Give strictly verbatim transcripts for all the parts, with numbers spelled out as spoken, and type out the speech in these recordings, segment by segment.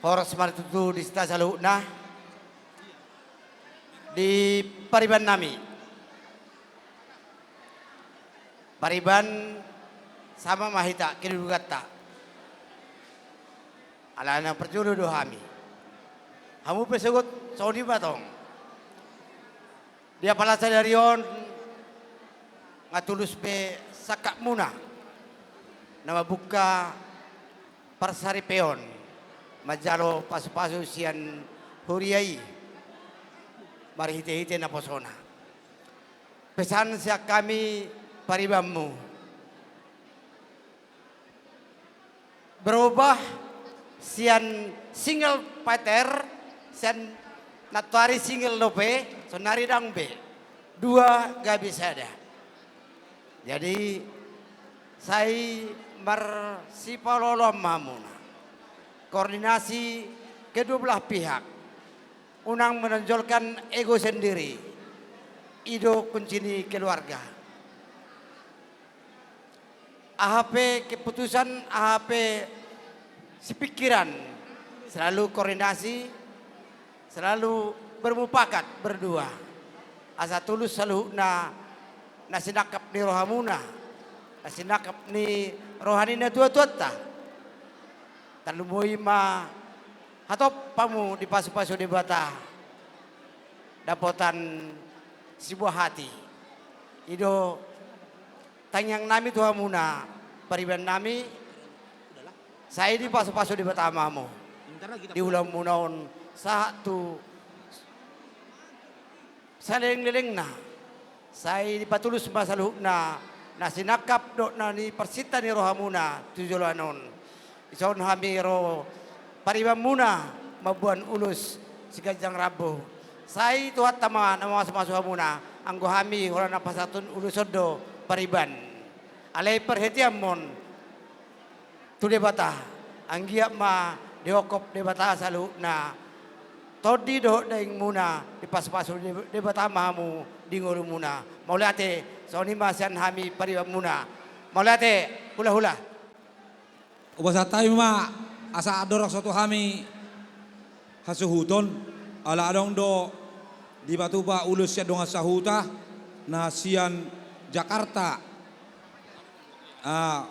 Horas ma tutu di hita saluhutna di pariban nami. Pariban sama ma hita kedudukanta. Alana parjolo do hami. Hamu pe sogot songon i ma tong. Di apala sadari on nga tulus be sangkapmuna na mambuka parsaripeon manjalo pasupasu sian huria i marhitehite naposona. Pesan sian hami paribanmu. Berubah sian single fighter, sian nantoari single dope, sonari ndang be. Dua gabe sada. Jadi, sai marsipaolooloan ma hamuna. Koordinasi kedua belah pihak. Unang menonjolkan ego sendiri. I do kunci ni keluarga. Aha pe keputusan, aha pe sipingkiran, selalu koordinasi, selalu bermufakat berdua. Asa tulus saluhutna na sinangkap ni rohamuna, na sinangkap ni roha ni natuatuanta. Tarlumobi ma hatop hamu dipasupasu Debata dapotan sibuah hati. I do tangiang nami tu hamuna pariban nami, sai dipasupasu Debata ma hamu di ulaonmuna on sahat tu saleleng-lelengna. Sai dipatulus ma saluhutna na sinangkap dohot na niparsinta ni rohamuna tu joloan on. Dison hami ro paribanmuna mamboan ulos siganjang rambu. Sai Tuhanta ma na mamasumasu hamuna, anggo hami holan na pasahathon ulos on do pariban. Alai parhiteanmon tu Debata, anggiat ma diongkop Debata saluhutna tondi dohot dagingmuna, dipasupasu Deb-, Debata ma hamu di ngolumuna. Mauliate, songon i ma sian hami paribanmuna. Mauliate, hulahula. Hupasahat hami ma asa andorang so tu hami hasuhuton, ala adong do dipatupa ulos sian dongan sahuta na sian Jakarta. Ah,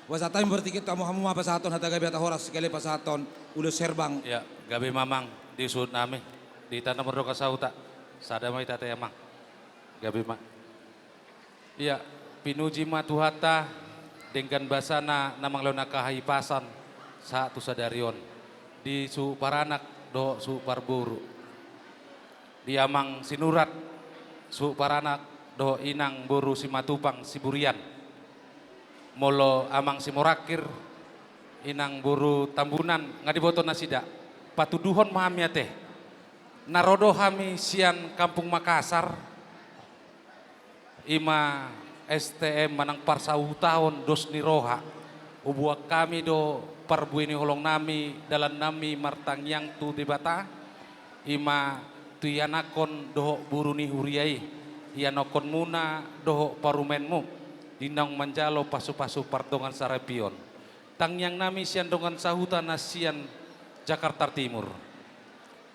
hupasahat hami, berarti hita hamu, hamu ma pasahathon hata gabe, hata horas, sekali pasahathon ulos herbang. Ya, gabe ma amang di suhut nami, di hita na mardongan sahuta. Sada ma hita ate amang. Gabe ma. Ia, pinuji ma Tuhanta, denggan basana na mangalehon angka hahipason sahat tu sadari on, di suhut paranak dohot suhut parboru, di amang Sinurat, suhut paranak dohot inang boru Simatupang Siburian. Molo amang Simorangkir, inang boru Tambunan, nga diboto nasida, patuduhon ma hami ate. Na ro do hami sian Kampung Makassar, i ma S T M manang parsahutaon dos ni roha. Huboan hami do parbue ni holong nami, dalan nami martangiang tu Debata, i ma tu ianakhon dohot boru ni huria i, ianakhonmuna dohot parumaenmu, di naung manjalo pasupasu pardongan saripeon. Tangiang nami sian dongan sahuta na sian Jakarta Timur.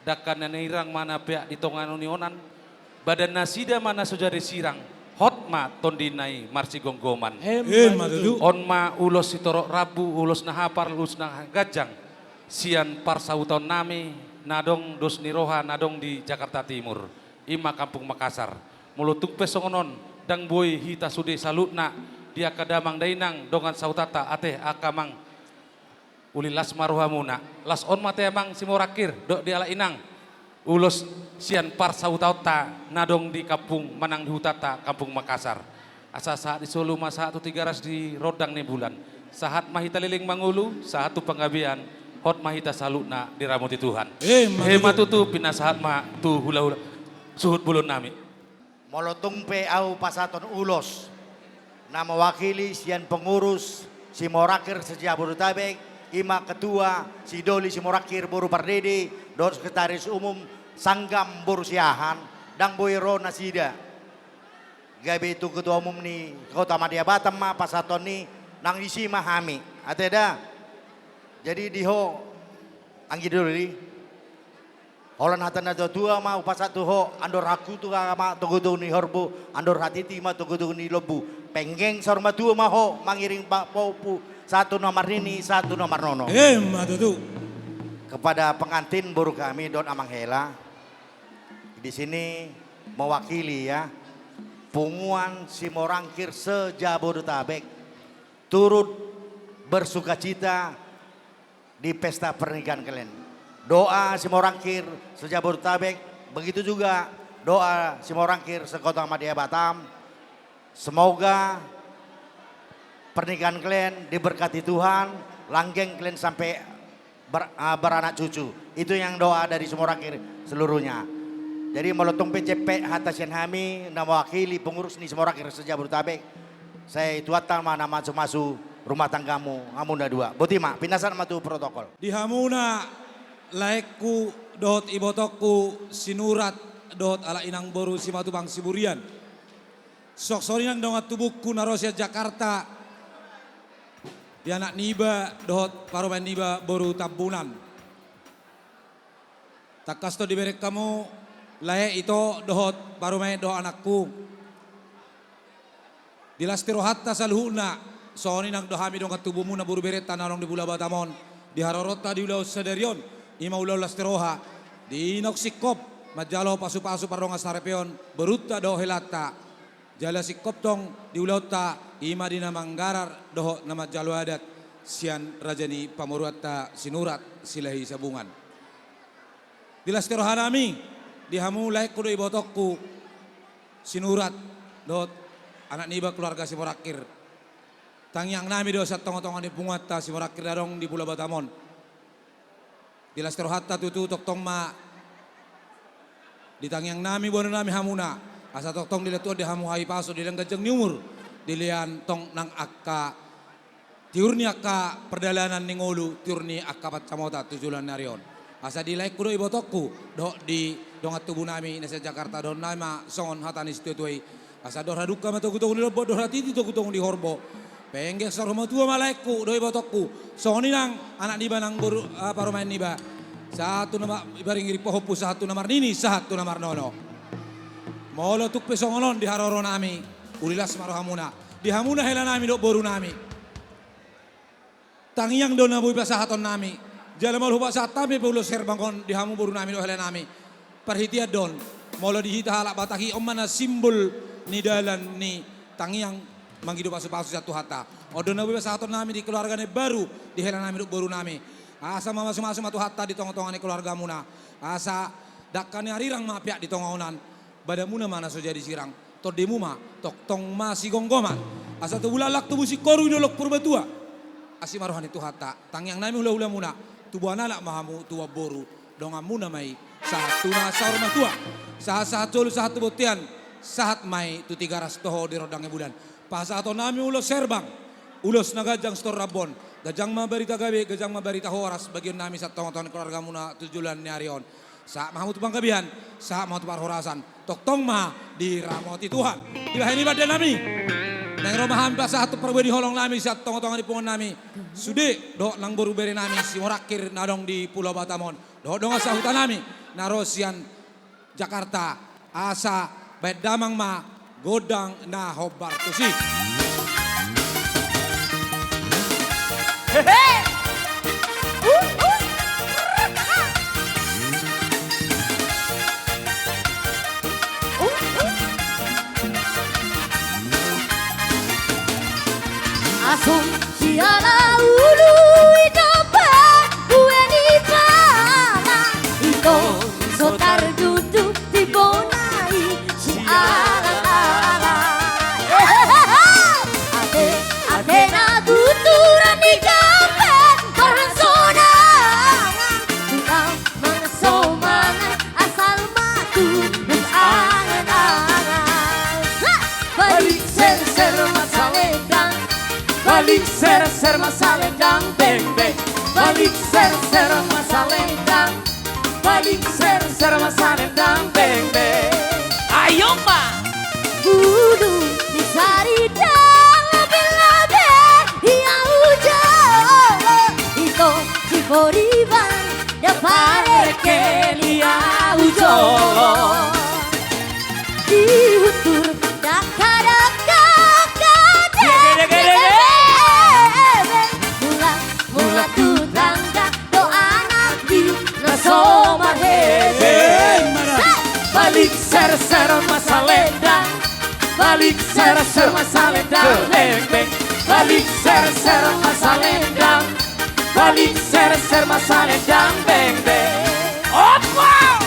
Dangka na nirang ma na peak di tonga ni onan, badan nasida ma na so jadi sirang, hot ma tondina i marsigomgoman. Emma tutu. On ma ulos sitorop rambu, ulos na hapal, ulos na ganjang, sian parsahutaon nami na adong dos ni roha na adong di Jakarta Timur, i ma Kampung Makassar. Molo tung pe songon on, ndang boi hita sude saluhutna, di angka damang dainang dongan sahutanta, ate angka amang, uli las ma rohamuna. Laos on ma ate amang Simorangkir dohot di halak inang, ulos sian parsahutaonta na adong di kampung manang di hutanta Kampung Makassar. Asa sahat di solu ma sahat tu Tigaras di rondang ni bulan. Sahat ma hita leleng mangolu, sahat tu panggabean, hot ma hita saluhutna diramoti Tuhan. Emma tutu. Emma tutu, pinasahat ma tu hulahula suhut bolon nami. Molo tung pe ahu pasahathon ulos na mewakili sian pengurus Simorangkir se-Jabodetabek, i ma ketua si Doli Simorangkir boru Pardede, dohot sekretaris umum Sanggam boru Siahaan, ndang boi ro nasida. Gabe tu ketua umum ni Kota Madya Batam ma pasahaton i, nang disi ma hami. Ate da. Jadi di ho Anggi doli. Holan hata ni natuatua ma hupasahat tu ho, andor hakutu ma togutogu ni horbo, andor hatiti ma togutogu ni lombu. Penggeng saur matua ma ho mangiring pahompu, sahat tu na marnini, sahat tu na marnono. Emma tutu. Kepada pengantin boru kami dohot amang hela. Di sini mewakili, ya, punguan Simorangkir se-Jabodetabek turut bersukacita di pesta pernikahan kalian. Doa Simorangkir se-Jabodetabek, begitu juga doa Simorangkir se-Kota Madya Batam. Semoga pernikahan kalian diberkati Tuhan, langgeng kalian sampai ber-, ah, beranak cucu. Itu yang doa dari Simorangkir seluruhnya. Jadi molo tung pe jempek hata sian hami na mewakili pengurus ni Simorangkir se-Jabodetabek, sai Tuhanta ma na mamasumasu rumah tanggamu, hamu na dua. Boti ma, pinasahat ma tu protokol. Di hamuna laengku dohot ibotongku Sinurat dohot halak inang boru Simatupang Siburian. Suang songon i nang dongan tubungku na ro sian Jakarta, di anak niba dohot parumaen niba boru Tambunan. Tangkas do dibereng hamu lae, ito dohot parumaen dohot anakku. Di las ni rohanta saluhutna, songon i nang do hami dongan tubumuna boru berenta na adong di Pulo Batam on, di haroronta di ulaon sadari on, i ma ulaon las ni roha, di naung singkop manjalo pasupasu pardongansaripeon borunta dohot helanta. Jala singkop tong di ulaonta, i ma di na manggarar dohot na manjalo adat sian raja ni pamoruonta Sinurat Silahi Sabungan. Di las ni rohanami, di hamu laengku dohot ibotongku Sinurat dohot anak niba keluarga Simorangkir. Tangiangnami do sian tongatonga ni punguanta Simorangkir na adong di Pulo Batam on. Di las ni rohanta tutu tongtong ma di tangiangnami boanonnami hamuna, asa tongtong dilehon Tuhan di hamu hahipason, dilehon ganjang ni umur, dilehon tong nang angka tiur ni angka pardalanan ni ngolu, tiur ni angka pansamotan tu joloan ni ari on. Asa di laengku dohot ibotongku dohot di dongan tubunami na sian Jakarta, dohononnami ma songon hata ni situatua i: Asa andor hadungka ma togutogu ni lombu, andor hatiti togutogu ni horbo. Penggeng saur matua ma laengku dohot ibotongku, songon i nang anak niba nang boru, ah, parumaen niba, sahat tu na ma-, mangiring pahompu, sahat tu na marnini, sahat tu na marnono. Molo tung pe songon on di haroronami, uli las ma rohamuna. Di hamuna helanami dohot borunami, tangiang do na boi pasahatonnami. Jala molo hupasahat hami pe ulos herbang on di hamu borunami dohot helanami, parhitean do on. Molo di hita halak Batak i, on ma na simbol ni dalan ni tangiang mangido pasupasu sian Tuhanta. On do na boi pasahatonnami di keluarga na imbaru, di helanami dohot borunami. Asa mamasumasu ma Tuhanta di tongatonga ni keluargamuna. Asa dangka ni arirang ma peak di tonga onan. Badanmuna ma na so jadi sirang, tondimuna ma tongtong masigomgoman. Asa tubu laklak tubu singkoru di dolok Purbatua. Asi ma roha ni Tuhanta, tangiangnami hulahulamuna, tubuan anak ma hamu, tubuan boru, donganmuna ma i sahat tu na saur matua. Sahat, sahat solu, sahat tu bontean, sahat ma i tu Tigaras, toho di rondang ni bulan. Pasahatonnami ulos herbang, ulos na ganjang sitorop rambu on. Ganjang ma barita gabe, ganjang ma barita horas, bagionnami sian tongatonga ni keluargamuna tu joloan ni ari on. Sahat ma hamu tu panggabean, sahat ma hamu tu parhorasan. Tongtong ma diramoti Tuhan. Dibahen i, bandanami, naeng ro ma hami pasahat tu parbue ni holongnami sian tongatonga ni punguannami, sude dohot nang boru berenami Simorangkir na adong di Pulo Batam on, dohot dongan sahutanami na ro sian Jakarta, asa bahen damang ma gondang na hombar tusi. Hehe. Uh, uh. Uh, uh. Asum siala ulu i dope bue ni pala, ito so tardudu di bona i sialang-alang. Ate, ate na tuturan di dope parhonsonan, tulang mangan somangan asal ma tubu angan-angan. Balik serser ma salendang, balik serser ma salendang, beng, beng. Balik serser ma salendang, balik serser ma salendang, beng, beng. Ayo ma. Bulu ni sari dang labe-labe, ia ujolo ito si Poriban. Dia parengkel i ahu jolo. Di huntur dangka-dangka. Dege, dege, dege. Mulak, mulak tu tangga, do anak di na so marhebei. Balik serser ma salendang. Balik serser ma salendang, beng, beng. Balik serser ma salendang. Balik serser ma salendang, beng, beng. Opa!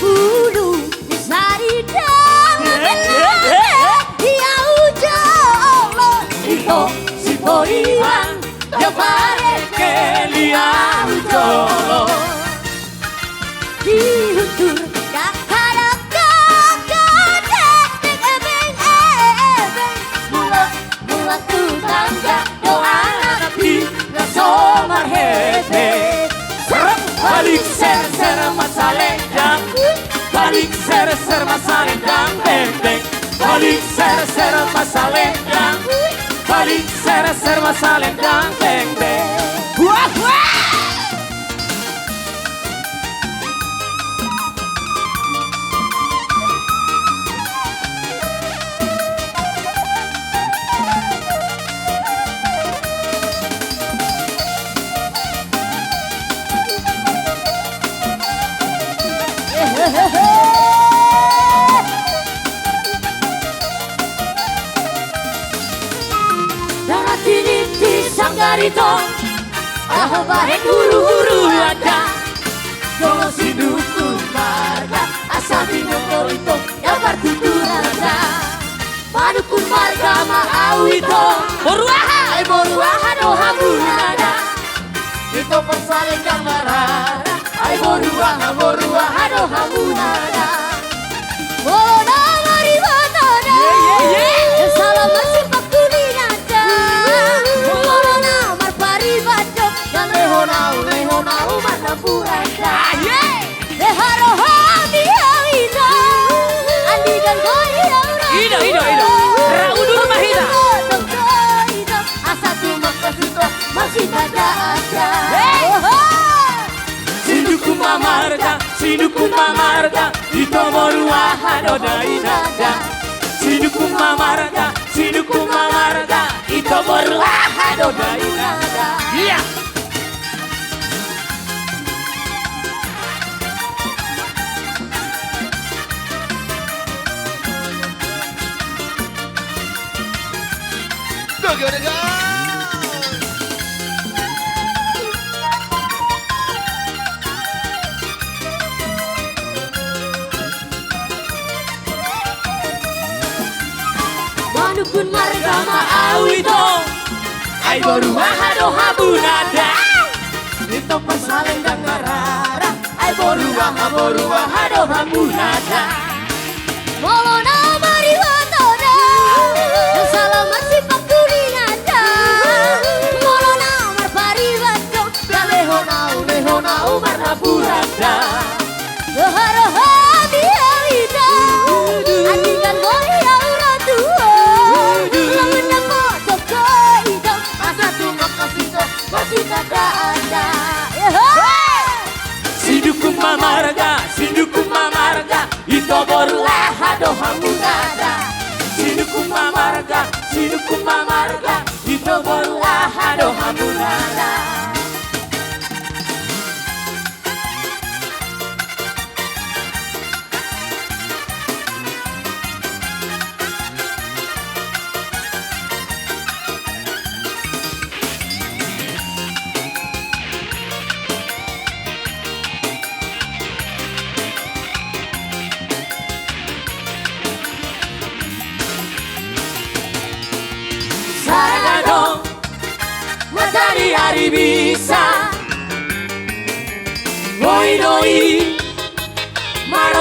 Ulu ni sari dang, eh, eh, eh, eh, di ahu jolo. Ito si Poiran, dia parengkel i ahu jolo. Di huntur dangka-dangka, deng, ebeng, ebeng, mulak, mulak tu tangga, do anak di na so marhebei. Balik serser ma salendang. Balik serser ma salendang, beng, beng. Balik serser ma salendang. Balik serser ma salendang, beng, beng. Wah, wah! Dara tininti sanggar ito, aha bahen huru-huru anda. Jolo sinungkun marga, asa binonggo ito, ya partuturan anda. Manungkun marga ma ahu ito. Boru aha? Ai boru aha do hamuna da? Ito parsalendang marara. Ai boru aha, boru aha do hamuna da? Molo na maribot do. Ye, ye, ye. Salam marsipak tu ninna da. Molo na marpariban do. Lehon ahu, lehon ahu marnapuran da. Ah, ye. Be haroha di au ito. Andigan boi au ro. Ido, ido, ido. Ra udur ma hita. Asa tumangkas ito masitandaan da. Hei! Oho! Sinungkun ma marga, sinungkun ma marga, ito boru aha do da inna da. Sinungkun ma marga, sinungkun ma marga, ito boru aha do da inna da. Iya. Manungkun marga ma au ito. Ai boru aha do hamuna da? Ito parsalendang marara. Ai boru aha, boru aha do hamuna da? Molo na maribot do. Salam marsipak tu ninna da. Molo na marpariban do. Lehon ahu, lehon ahu marnapuran da. Roha-roha di au ito. Andigan boi au ro tutu. Lamun na potong ko ito. Asa tumangkas ito masitandaan da. Sinungkun ma marga, sinungkun ma marga,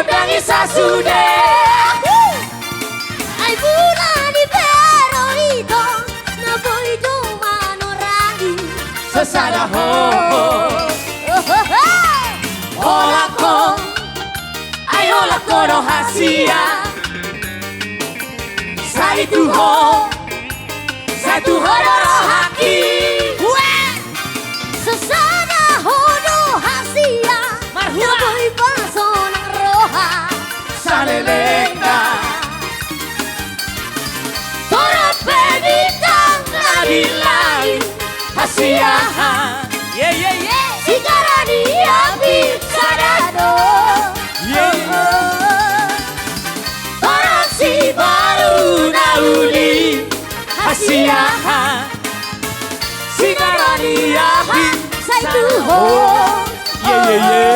Dang i sasude. Ai mula ni bero ito na boi do manorang i. Sasada ho. Ohoho. Holan ho. Ai holan ho do hasia. Sai tu ho. Sai tu ho do rohangki. Ue. Sasada ho do hasia. Marhua. Na boi pasonang roha. Salelengna. Torop pe di tangga di lai. Hasia. Ye, ye, ye. Singara ni api sada do. Ye. Torop siboru na uli. Hasia. Singara ni api. Sai tu ho. Ye, ye, ye.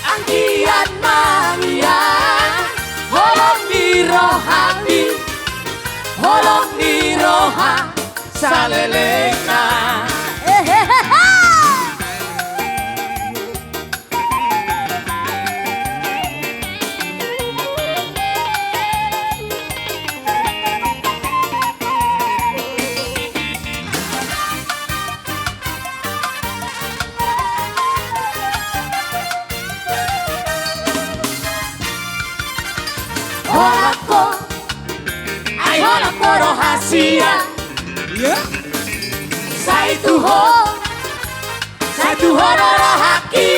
Anggiat ma ia. Holong ni roha i. Holong ni roha. Salelengna. Ehehehe. Holan ho. Ai holan ho do hasia. Ye. Sai tu ho. Sai tu ho do rohangki.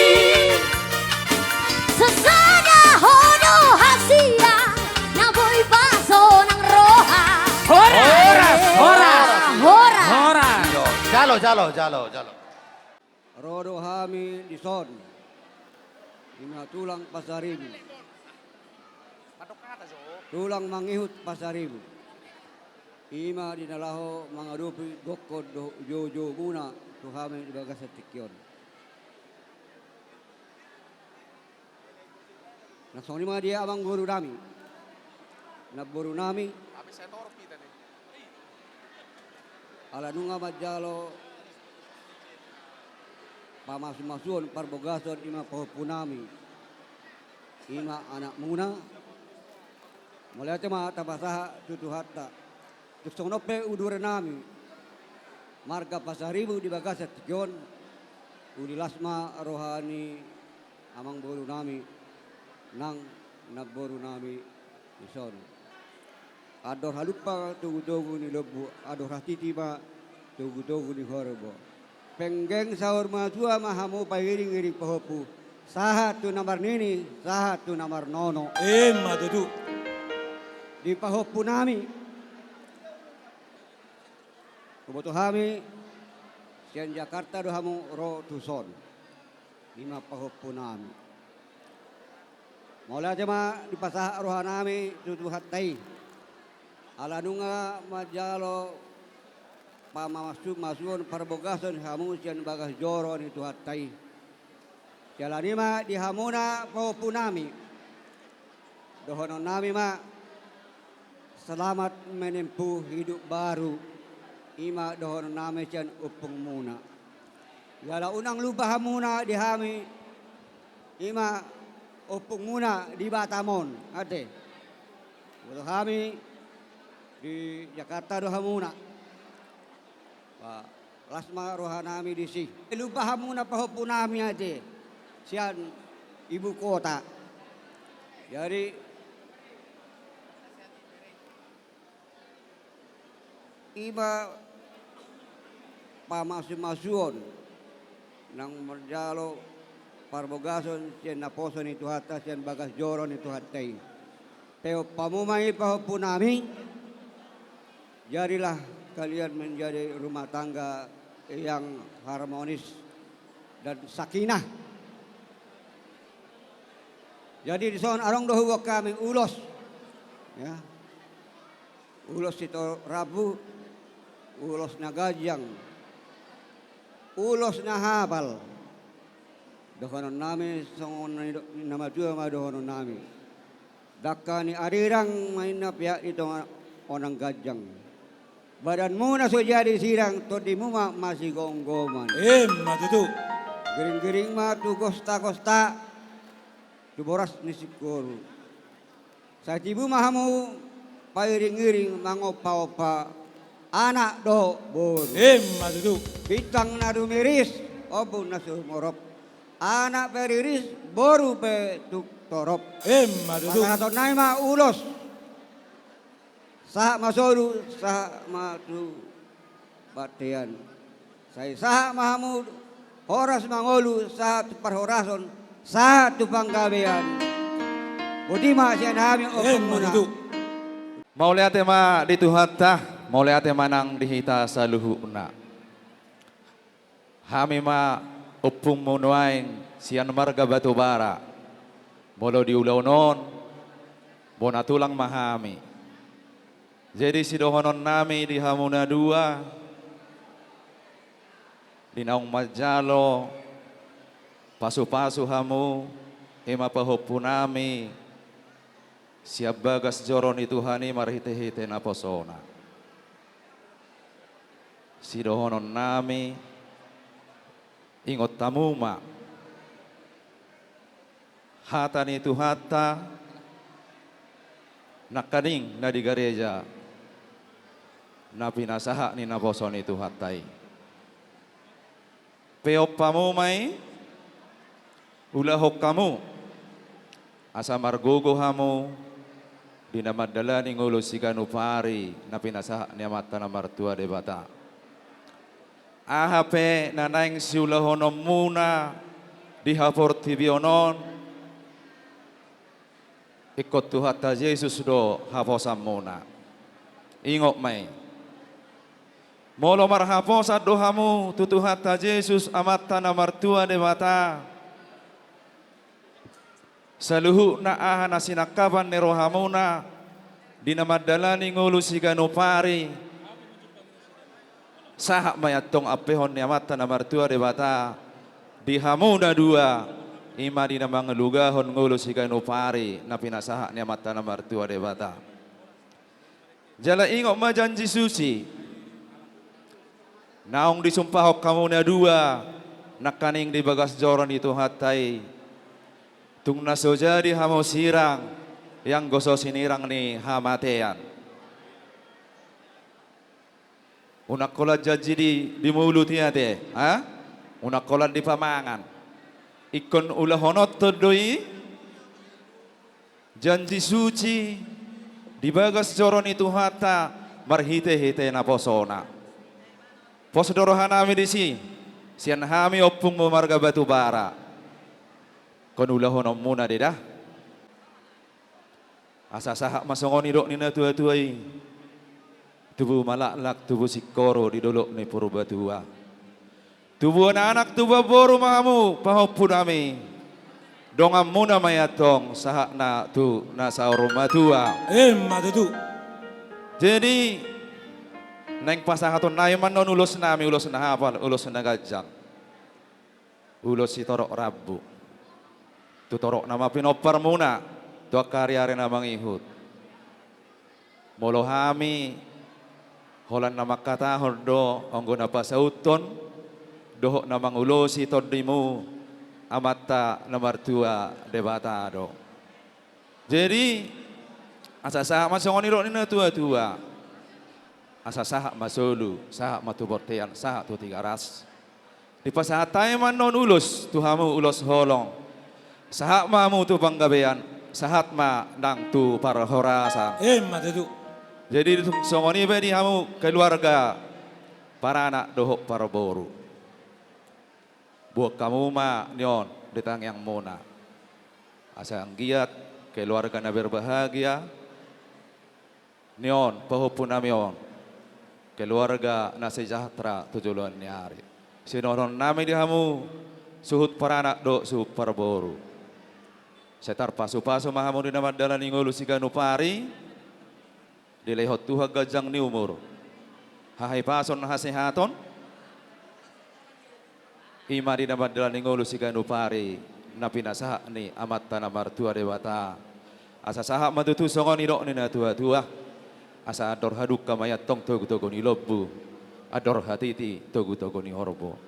Sasada ho do hasia. Na boi pasonang roha. Horas. Horas, horas. Horas. Horas. Jalo, jalo, jalo, jalo. Ro do hami dison. Ima tulang Pasaribu. Tulang mangihut Pasaribu. Ima di na laho mangadopi gokkon dohot joujouona tu hami di bagasan tingki on. Na songon i ma di amangboru nami, namboru nami. Ala nunga manjalo pamasumasuon parbagason ima pahompu nami, ima anakmuna. Mauliate ma tapasahat tu Tuhanta. Tung songon on pe uduran nami marga Pasaribu di bagasan tingki on, uli las ma roha ni amangboru nami nang namboru nami dison. Andor halumpang togutogu ni lombu, andor hatiti ma togutogu ni horbo. Penggeng saur matua ma hamu pangiringiring pahompu, sahat tu na marnini, sahat tu na marnono. Ima tutu. Di pahompu nami. Huboto hami sian Jakarta do hamu ro tuson. Ima pahompu nami. Mauliate ma dipasahat roha nami tu Tuhanta i. Ala nunga manjalo pamasumasuon parbagason hamu sian bagas joro ni Tuhanta i. Siala ni i ma di hamuna pahompu nami. Dohonon nami ma, selamat menempuh hidup baru. Ima dohonon nami sian ompungmuna. Jala unang lupa hamuna di hami, ima ompungmuna di Batam on, ate. Huboto hami di Jakarta do hamuna. Ba, las ma roha nami disi. Lupa hamuna pahompu nami ate sian ibu kota. Jadi, ima pamasumasuon nang manjalo parbagason sian naposo ni Tuhanta, sian bagas joro ni Tuhanta i. Peop hamu ma i pahompu nami. Jadilah kalian menjadi rumah tangga yang harmonis dan sakinah. Jadi dison adong do huboan hami ulos. Ya. Ulos sitorop rambu, ulos na ganjang, ulos na hapal. Dohonon nami songon na do-, na matua ma dohonon nami. Dangka ni arirang ma inna peak di tonga onan ganjang. Badanmuna so jadi sirang, tondimu ma masigomgoman. Ima tutu. Giringgiring ma tu gostagosta. Boras ni singkoru. Sai tibu ma hamu pairing-iring mangompa-ompa anak dohot boru. Emma tutu. Bintang na dumiris, ombun na sumorop. Anak pe riris, boru pe tung torop. Emma tutu. Pasahaton nami ma ulos. Sahat ma solu, sahat ma tu bontean. Sai sahat ma hamu horas mangolu, sahat tu parhorason, sahat tu panggabean. Boti ma sian hami. Emma tutu. Ompung muna. Mauliate ma di Tuhanta, mauliate ma nang di hita saluhutna. Hami ma ompungmu nuaeng sian marga Batubara. Molo di ulaon on, bona tulang ma hami. Jadi sidohonon nami di hamu na dua, di naung manjalo pasu-pasu hamu, i ma pahompu nami sian bagas joro ni Tuhan i marhite-hite naposona. Sidohonon nami, ingot hamu ma hata ni Tuhanta nangkaning na di gareja na pinasahat ni naposo ni Tuhanta i. Peop hamu ma i, ulahon hamu, asa margogo hamu di na mandalani ngolu siganup ari na pinasahat ni Amanta na martua Debata. Aha pe na naeng siulahononmuna di haportibion on, ingkon Tuhanta Jesus do haposanmuna. Ingot ma i. Molo marhaposan do hamu tu Tuhanta Jesus Amanta na martua Debata, saluhutna aha na sinangkapan ni rohamuna di na mandalani ngolu siganup ari, sahat ma i antong ampehon ni Amanta na martua Debata di hamu na dua, i ma di na mangalugahon ngolu siganup ari na pinasahat ni Amanta na martua Debata. Jala ingot ma janji suci naung disumpahon hamu na dua nangkaning di bagas joro ni Tuhanta i. Tung na so jadi hamu sirang, ianggo so sinirang ni hamatean. Unang holan janji di, di mulut i ate, ha? Unang holan di pamangan. Ingkon ulahononhon do i janji suci di bagas joro ni Tuhanta marhite-hite naposona. Pos do rohanami disi, sian hami ompungmu marga Batubara. Ingkon ulahononmuna do i da. Asa sahat ma songon nidok ni natua-tua i. Tubu ma laklak, tubu singkoru di dolok ni Purbatua. Tubu anak-anak, tubu boru ma hamu pahompu nami. Donganmuna ma i antong sahatna tu na saur matua. Emma tutu. Jadi naeng pasahaton nami ma annon ulos nami, ulos na hapal, ulos na ganjang. Ulos sitorop rambu. Tu torop na ma pinomparmuna tu angka ari-ari na mangihut. Molo hami holan na mangkatahon do anggo na pasauthon dohot na mangulosi tondimu Amanta na martua Debata do. Jadi asa sahat ma songon nidok ni natua-tua. Asa sahat ma solu, sahat ma tu bontean, sahat tu Tigaras. Dipasahat hami ma annon ulos tu hamu ulos holong. Sahat ma hamu tu panggabean, sahat ma nang tu parhorasan. Emma tutu. Jadi songon i pe di hamu keluarga paranak dohot parboru. Buat hamu ma nion di tangiangmuna. Asa anggiat keluarga na berbahagia, nion pahompu nami on, keluarga na sejahtera tu joloan ni ari. Sidohonon nami di hamu suhut paranak dohot suhut parboru. Sai tarpasu-pasu ma hamu di na mandalani ngolu siganup ari. Dilehon Tuhan ganjang ni umur, hahipason, hasehaton. I ma di na mandalani ngolu siganup ari na pinasahat ni Amanta na martua Debata. Asa sahat ma tutu songon nidok ni natua-tua. Asa andor hadungka ma i antong togu-togu ni lombu, andor hatiti togu-togu ni horbo.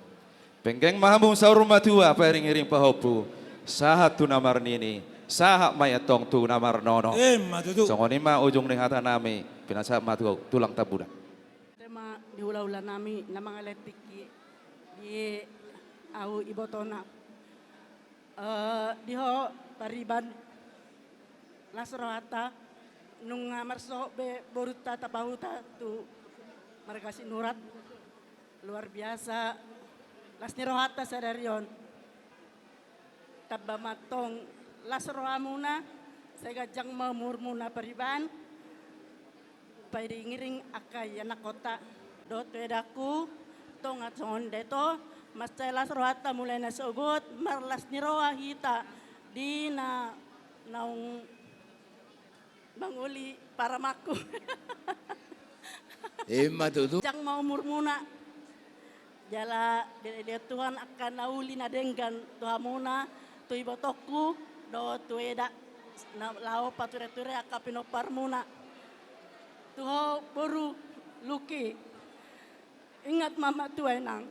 Penggeng ma hamu saur matua pairing-iring pahompu, sahat tu na marnini, Sahat ma i antong tu na marnono. Emma tutu. Songon i ma ujung ni hata nami, pinasahat ma tu tulang tambuna. Tema di hula-hula nami na mangalehon tingki di au ibotona. Eh, di ho pariban, las rohanta, nunga marsohot be borunta Tapahuta tu marga Sinurat. Luar biasa las ni rohanta sadari on. Tamba ma antong las rohamuna, sai ganjang ma umurmuna pariban. Paingiringi angka ianakhonta dohot tu edangku, tonga songon dia to, mansai las rohanta mulai na sogot, marlas ni roha hita di na naung mangoli paramangku. Emma tutu. Ganjang ma umurmuna. Jala dilehon Tuhan angka na uli na denggan tu hamuna, tu ibotongku, dohot tu eda, na laho pature-ture angka pinomparmuna. Tu ho boru Luki, ingat mama tua, inang.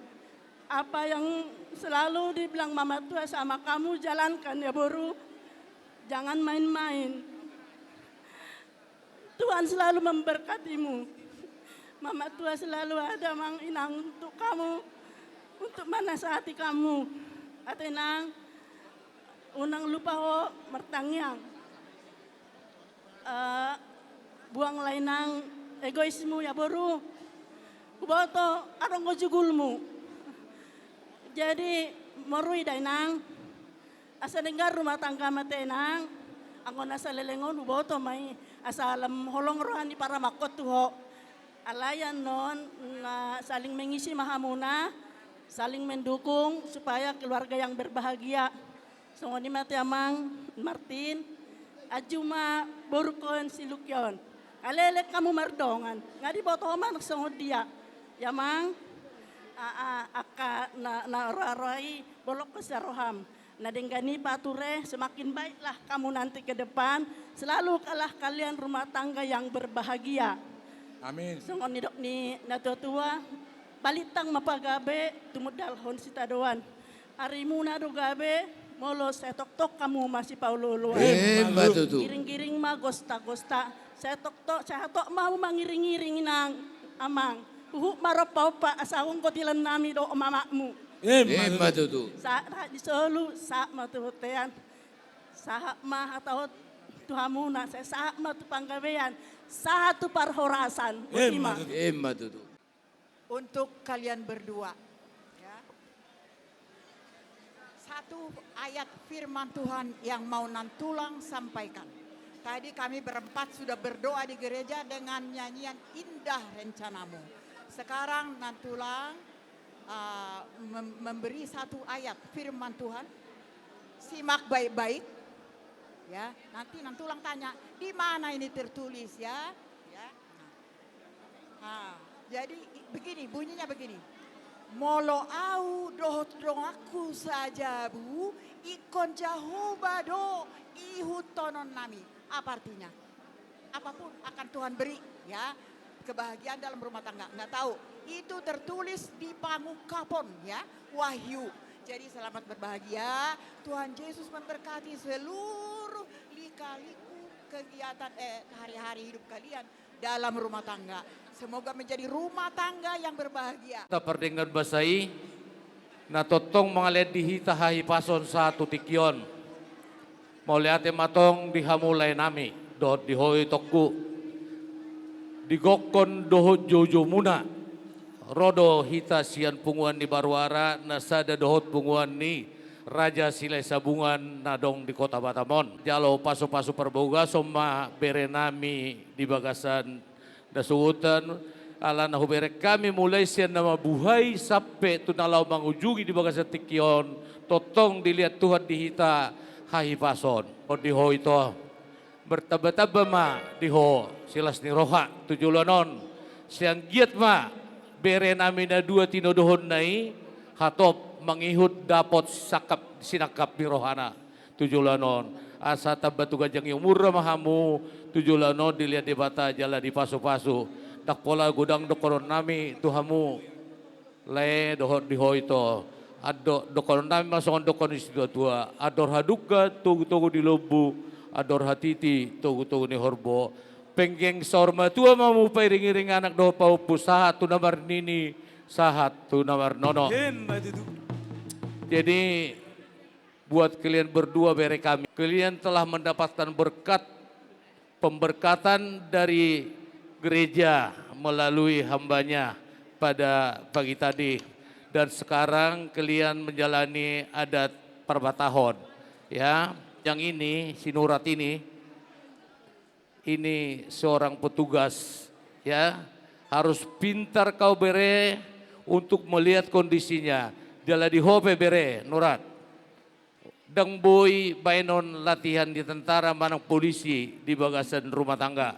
Apa yang selalu dibilang mama tua sama kamu, jalankan ya boru. Jangan main-main. Tuhan selalu memberkatimu. Mama tua selalu ada, Mang, Inang, untuk kamu, untuk menasihati kamu. Ate, Nang, unang lupa ho martangiang. Eh, buanglah, Inang, egoismu ya boru. Huboto adong do jugulmu. Jadi, morui da, Inang. Asa denggan rumah tangga ma, Inang. Anggo na saleleng on huboto ma i, asa lam holong roha ni paramangkon tu ho. Alai annon na saling mengisi ma hamuna, saling mendukung supaya keluarga yang berbahagia. Songon i ma, Amang Martin, anju ma borungkon si Luki on. Aleleng hamu mardongan, nga diboto ho ma songon dia. Ya, Amang, a, a, angka na, na roa-roa i bolongkon saroham. Na denggan i pature, semakin baiklah kamu nanti ke depan, selalu kalah kalian rumah tangga yang berbahagia. Amin. Songon nidok ni natua-tua, balintang ma pagabe, tumundalhon sitadoan. Arimuna do gabe, molo sai tongtong hamu masipaolo-oloan. Emma tutu. Giring-giring ma gosta-gosta. Sai tongtong, sai hatop ma hamu mangiring-iring, Inang, Amang. Huhut marompa-ompa, asa anggo tilan nami do mamakmu. Emma tutu. Sahat di solu, sahat ma tu bontean. Sahat ma hata on tu hamuna, sai sahat ma tu panggabean, sahat tu parhorasan. Emma tutu. Untuk kalian berdua, ya. Satu ayat firman Tuhan yang mau Nantulang sampaikan. Tadi kami berempat sudah berdoa di gereja dengan nyanyian Indah Rencanamu. Sekarang Nantulang, eh, mem-, memberi satu ayat firman Tuhan. Simak baik-baik. Ya, nanti Nantulang tanya, "Di mana ini tertulis, ya?" Ya. Nah, jadi, i-, begini, bunyinya begini. Molo au dohot donganku sajabu, ingkon Jahowa do ihuthononnami. Apa artinya? Apapun akan Tuhan beri, ya. Kebahagiaan dalam rumah tangga, nggak tahu. Itu tertulis di Pangungkapon, ya, Wahyu. Jadi, selamat berbahagia. Tuhan Yesus memberkati seluruh lika-liku kegiatan, eh, hari-hari hidup kalian dalam rumah tangga. Semoga menjadi rumah tangga yang berbahagia. Tapardenggan basa i, na tongtong mangalehon di hita hahipason sahat tu tingki on. Mauliate ma tong di hamu laenami, dohot di ho itongku. Di gokhon dohot joujoumuna, ro do hita sian punguan ni Baruara, na sada dohot punguan ni Raja Silahisabungan na adong di Kota Batam on. Jalo pasupasu parbagason ma berenami di bagasan na sogot on, ala na hubereng hami mulai sian na mambuhai sampe tu na laho mangujungi di bagasan tingki on, tongtong dilehon Tuhan di hita hahipason. On di ho ito, martambatamba ma di ho silas ni roha tu joloan on. Sai anggiat ma berenami na dua tinodohonna i hatop mangihut dapot sangkap sinangkap ni rohana tu joloan on. Asa tamba tu ganjang ni umurna ma hamu tu joloan on, dilehon Debata jala dipasupasu. Ndang pola godang dohononnami tu hamu lae dohot di ho ito. Ando, dohonon nami ma songon dohonon ni situatua: Andor hadungka togutogu ni lombu, andor hatiti togutogu ni horbo. Penggeng saur matua ma hamu pairingiring anak dohot pahompu, sahat tu na marnini, sahat tu na marnono. Emma tutu. Jadi, buat kalian berdua, bere kami, kalian telah mendapatkan berkat, pemberkatan dari gereja melalui hambanya pada pagi tadi. Dan sekarang kalian menjalani adat parbatahon. Ya, yang ini, si Nurat ini, ini seorang petugas, ya. Harus pintar kau, bere, untuk melihat kondisinya. Jala di ho pe, bere, Nurat, ndang boi baenon latihan di tentara manang polisi di bagasan rumah tangga.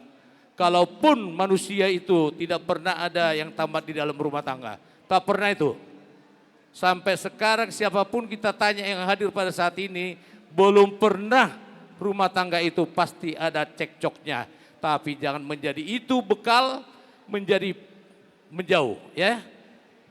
Kalaupun manusia itu tidak pernah ada yang tamat di dalam rumah tangga, tak pernah itu. Sampai sekarang, siapapun kita tanya yang hadir pada saat ini, belum pernah rumah tangga itu pasti ada cekcoknya. Tapi jangan menjadi itu bekal menjadi menjauh, ya.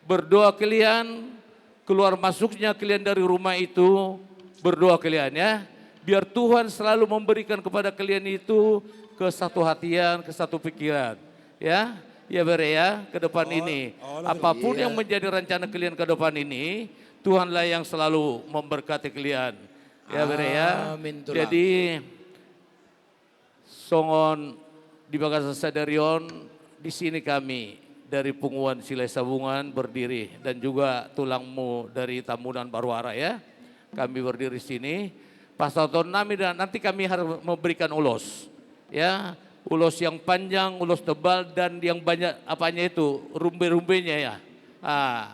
Berdoa kalian, keluar masuknya kalian dari rumah itu, berdoa kalian, ya. Biar Tuhan selalu memberikan kepada kalian itu kesatu hatian, kesatu pikiran. Ya, ya, bere, ya, ke depan ini. Apapun yang menjadi rencana kalian ke depan ini, Tuhanlah yang selalu memberkati kalian. Ya, bere, ya. Amin, tulang. Jadi, songon di bagasan sadari on, di sini kami dari Punguan Silahisabungan berdiri, dan juga tulangmu dari Tambunan Baruara, ya. Kami berdiri sini. Pasahaton nami, dan nanti kami harus memberikan ulos. Ya, ulos yang panjang, ulos tebal, dan yang banyak apanya itu, rumbe-rumbenya, ya. Ah,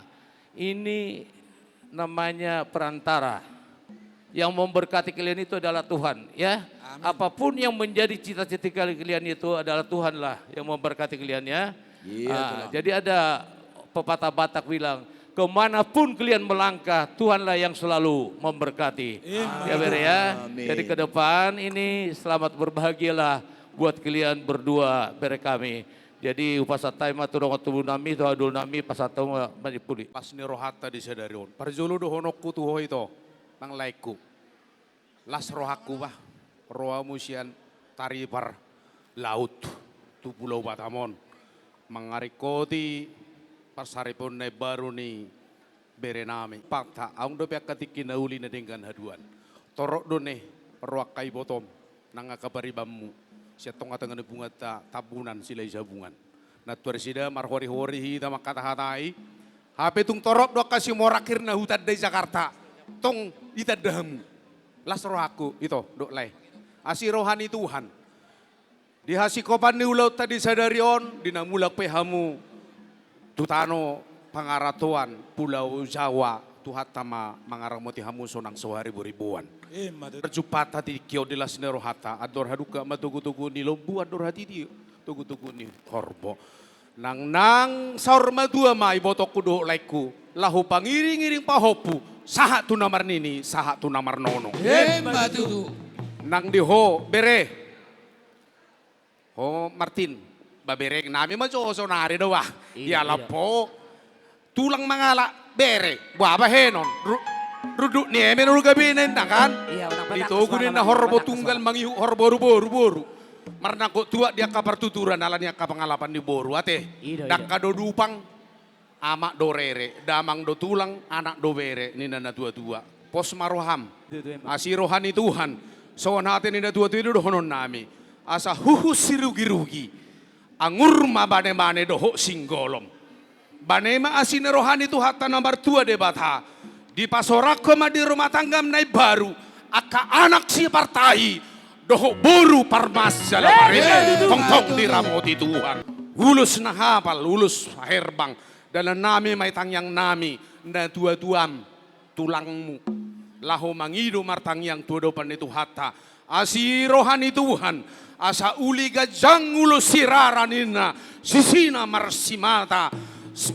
ini namanya perantara. Yang memberkati kalian itu adalah Tuhan, ya. Amin. Apapun yang menjadi cita-cita kalian itu adalah Tuhanlah yang memberkati kalian, ya. Iya, ah, tulang. Jadi ada pepatah Batak bilang, "Kemanapun kalian melangkah, Tuhanlah yang selalu memberkati." Amin. Ya, bere, ya. Amin. Jadi ke depan ini selamat berbahagialah buat kalian berdua, bere kami. Jadi hupasahat hami ma tu dongan tubu nami, tu haduol nami, pasahat hami ma manjipuli. Las ni rohanta di sadari on. Parjolo dohononku tu ho, ito, nang laengku. Las rohangku, bah, ro hamu sian taripar laut tu Pulau Batam on, mangaringkoti parsaripeon na imbaru ni bere nami. Pangta, adong dope angka tingki na uli na denggan haduan. Torop do ne ro angka ibotom nang angka paribanmu sian tongatonga ni punguanta Tambunan Silahisabungan. Nantuari sida marhorihori hita mangkatahatai. Hape tung torop do angka simorang hir na hutanda i Jakarta. Tong ditanda hamu. Las rohangku, ito, dohot lae. Asi roha ni Tuhan. Di hasikopan ni ulaonta di sadari on, di na mulak pe hamu tu tano pangarantoan Pulau Jawa, Tuhanta ma mangaramoti hamu sonang so hariboriboan. Emma tutu. Parjumpangta tingki on di las ni rohanta, andor hadungka ma togutogu ni lombu, andor hatiti togutogu ni horbo. Nangnang saur matua ma ibotongku dohot laengku, laho pangiringiring pahompu, sahat tu na marnini, sahat tu na marnono. Emma tutu. Nang di ho, bere. Ho Martin, ba bere nami ma jo sonari do, bah. Iya, dialap ho. Tulang mangalap bere, boha bahenon. Ru-, runduk ni eme do gabe ninna kan. Iya, unang pernah. Ditogu ninna horbo tunggal mangihut horbo boru, boru. Marnangkok tuak di angka partuturan ala ni angka pangalapan ni boru, ate. Iya, iya. Dangka do dupang, amak do rere, damang do tulang, anak do bere, ninna natuatua. Pos ma roham. Tutu, emang. Asi roha ni Tuhan. Songon hata ni natuatua i do dohonon nami. Asa huhut sirugirugi, angur ma banemane dohot singgolom. Bane ma asi ni roha ni Tuhanta na martua Debata. Dipasorangkon ma di rumah tanggam na imbaru angka anak sipartahi dohot boru parmas jala pareme. Emma tutu. Tongtong diramoti Tuhan. Ulos na hapal, ulos herbang. Dalan nami ma i, tangiang nami, natuatuam, tulangmu, laho mangido martangiang tu adopan ni Tuhanta. Asi roha ni Tuhan, asa uli ganjang ulos sirara ninna, sisina marsimata,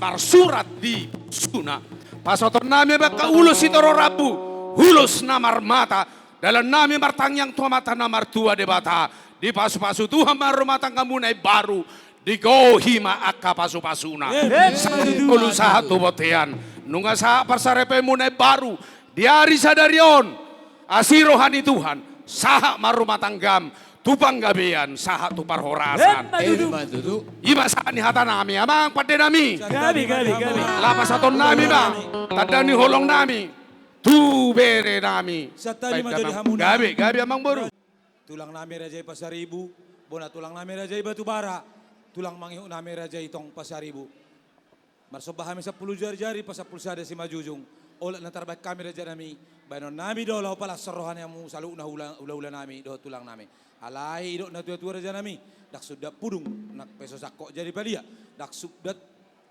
marsurat di suna. Pasahaton nami angka ulos sitororammu, ulos na marmata. Dalan nami martangiang tu Amanta na martua Debata. Dipasupasu Tuhan ma rumah tanggamu na imbaru. Digohi ma angka pasupasuna. Emma tutu. Sahat tu ngolu, sahat tu bontean. Nunga sahat parsaripeonmu na imbaru di ari sadari on. Asi roha ni Tuhan, sahat ma rumah tanggam tu panggabean, sahat tu parhorasan. Emma tutu. Emma tutu. I ma sahat ni hatanami, amang pandenami. Gabe, gabe, gabe. Lapasaton nami ma tanda ni holong nami tu bere nami. Santabi ma jadi hamuna. Gabe, gabe amang boru. Tulang nami raja i Pasaribu, bona tulang nami raja i Batubara, tulang mangihut nami raja i tong Pasaribu. Marsomba hami sampulu jari-jari, pasampulu sada simanjujung. Olat na tarbaen hami raja nami, baenon nami do laho palas roha ni hamu saluhutna hula-, hula-hula nami dohot tulang nami. Alai didok na tua-tua raja nami, ndang suda pudung nang pe so sangkot jadi palia, ndang suda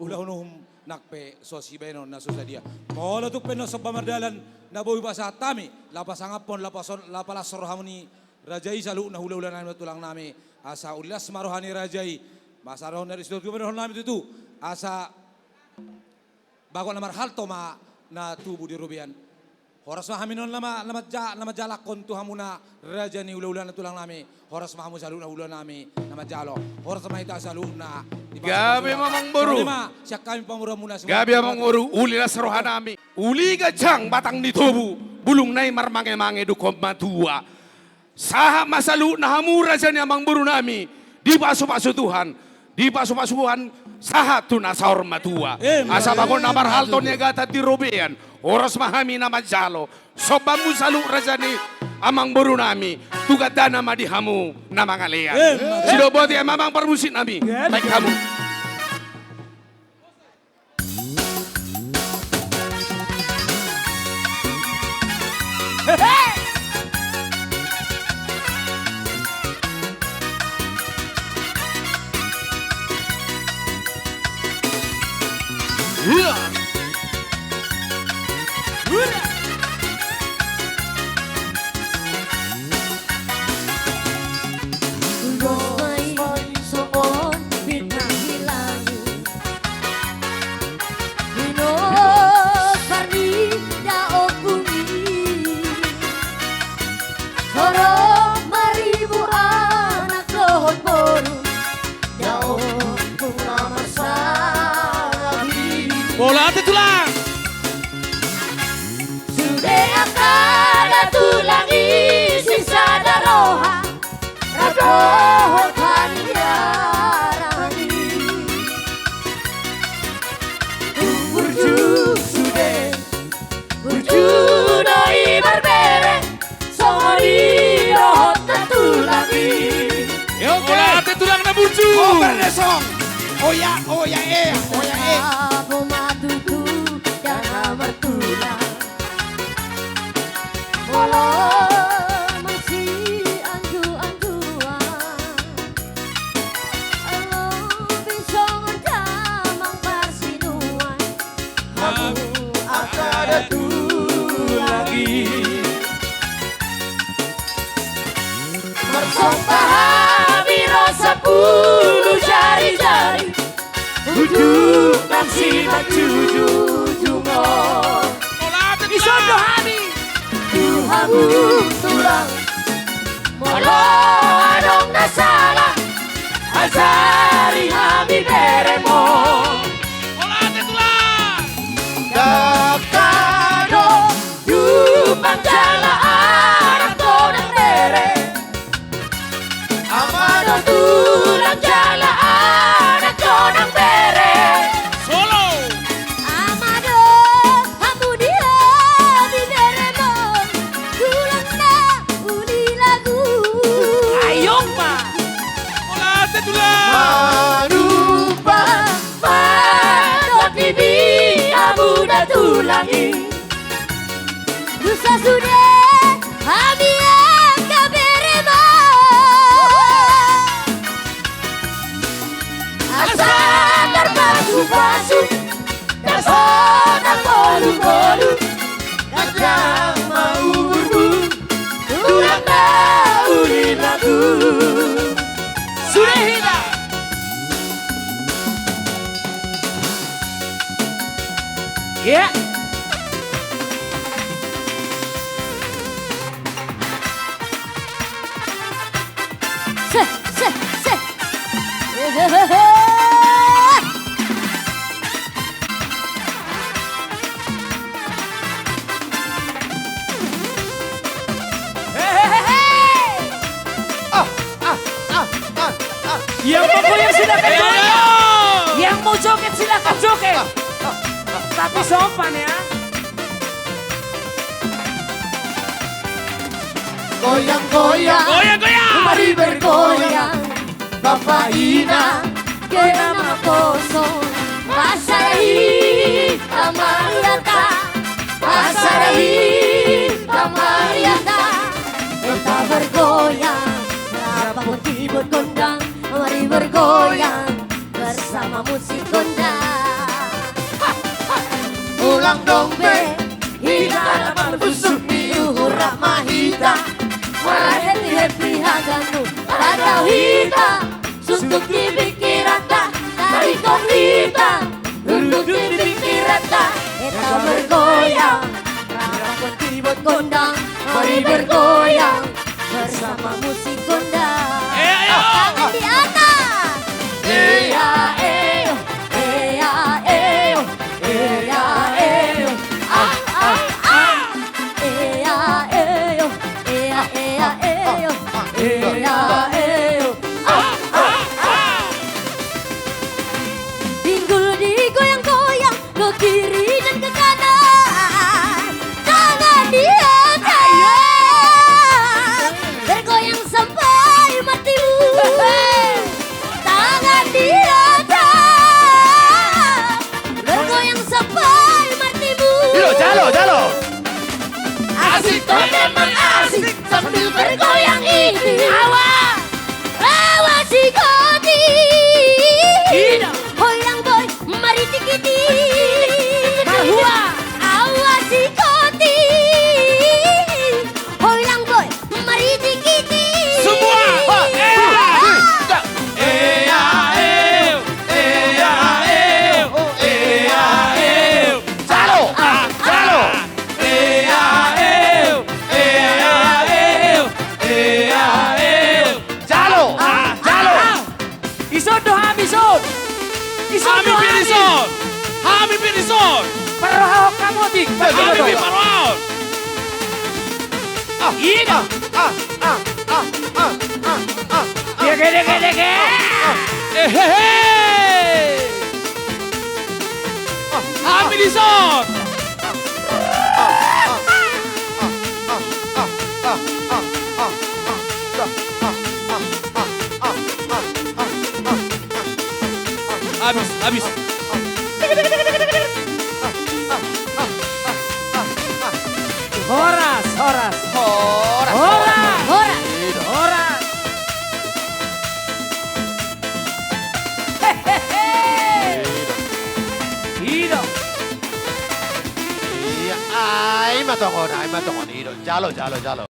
ulaon uhum nang pe so sibaenon na so sadia. Molo tung pe na somba mardalan na boi pasahat hami, laho pasangaphon, laho pason-, laho palas roha ni raja i saluhutna hula-hula nami, tulang nami, asa uli las ma roha ni raja i. Masa roha ni raja i, tutu, tutu, tutu, nami tutu. Asa bagot na marhalto ma na tubu di robean. Horas ma hami nuaeng na ma-, na manja-, na manjalakhon tu hamuna raja ni hula-hula na tulang nami. Horas ma hamu saluhutna hula nami na manjalo. Horas ma hita saluhutna. Gabe ma amang boru. Songon i ma sian hami pamoruonmuna. Gabe amang boru, uli las roha nami. Uli ganjang batang ni tobu, bulungna i marmange-mange dungkon matua. Sahat ma saluhutna hamu raja ni amang boru nami, dipasu-pasu Tuhan, dipasu-pasu Tuhan, sahat tu na saur matua. Emma tutu. Asa bagot na marhalto niagatan di robean, horas ma hami na manjalo, sombamu saluhut raja ni amang boru nami, tu gandana ma di hamu na mangalean. Emma tutu. Sidok boti ma amang parmusik nami. Gabe. Baen hamu. Ulos ma i songon bintang di langit. Di nobar ni daohku i. Sorong ma ribu anak dohot boru. Daohku na marsalah i. Mauliate tulang. Sude angka da tulang i sisada roha. Rap dohot haniaran i. Tung burju sude, burju do i marbere, songon i dohot na tulang i. Yo, mauliate tulang na burju. Oya, oya, e, oya, e. Abo ma tutu da na martulang. Molo masianju-anjuan, lobi songon damang parsinuan. Hamu angka da tulang i. Marsomba hami ro sampulu jari-jari. Ujung nang simanjujung on. Ison do hami. Tu hamu tulang. Molo adong na sala, ajari hami berem on. Ndang tadok. Jumpang jala anak do nang bere. Ama do tulang jala anak do nang bere. Solo. Ama do hamu di hami berem on. Tulang na uli lagu. Ayo ma. Mauliate tulang. Manupa. Mandok di mi abu da tulang i. Dusa sude hami angka berem on. Asa tarpasu-pasu, tarsotak ngolu-ngolu. Ganjang ma umurmu, tulang na uli lagu. Sude hita. Iya. Se, se, se. Hehehe. Yang mau goyang silakan goyang. Yang mau joget silakan joget. Tapi sopan ya. Goyang, goyang. Goyang, goyang. Mari bergoyang. Bapak Ina, kena makoso. Pasal hita mariata. Pasal hita mariata. Kita bergoyang. Rapot kibot gondang. Mari bergoyang bersama musik gondang. Ulang dong be, hita na marbusuk ni uhur rap ma hita. Mara happy happy haganup, ragam hita, suntuk di pingkiranta, tarikot hita, duduk di pingkiranta. Hita bergoyang, rapot kibot gondang, mari bergoyang. Bersama musik gondang. Eh, ayo. Tangan di atas. Ea, eo, ea, eo, ea, eo. Ah, ah, ah. Ea, eo, ea, ea, eo, ea, eo. Ah, ah, ah. Pinggul digoyang-goyang. Ke kiri dan ke kanan, tangan di atas. Bergoyang sampai matimu. Tangan di atas. Bergoyang sampai matimu. Jalo, jalo, jalo. Asik, memang asik sambil bergoyang ini. Awas. Awas sikoti. Ina. Hoyang boy. Mari tikiti. Marhua. Awas sikoti. Hoyang boy. Mari tikiti. Semua. Ea, eo, ea, eo, ea, eo. Jalo. Ah, jalo. Ea, eo, ea, eo, ea, eo. Jalo. Ah, jalo. Ison do hami ison. Ison do hami. Hami pe dison. Hami pe dison. Parrohahon hamu otik. Hami pe parrohahon. Ah, ina. Ah, ah, ah. Dege, dege, dege. Eh, he, he. Hami dison. Habis, habis. Horas, horas. Horas, horas. Horas. Hehehe. Ido. Ia, ai ma tongon, ai ma tongon, ido. Jalo, jalo, jalo.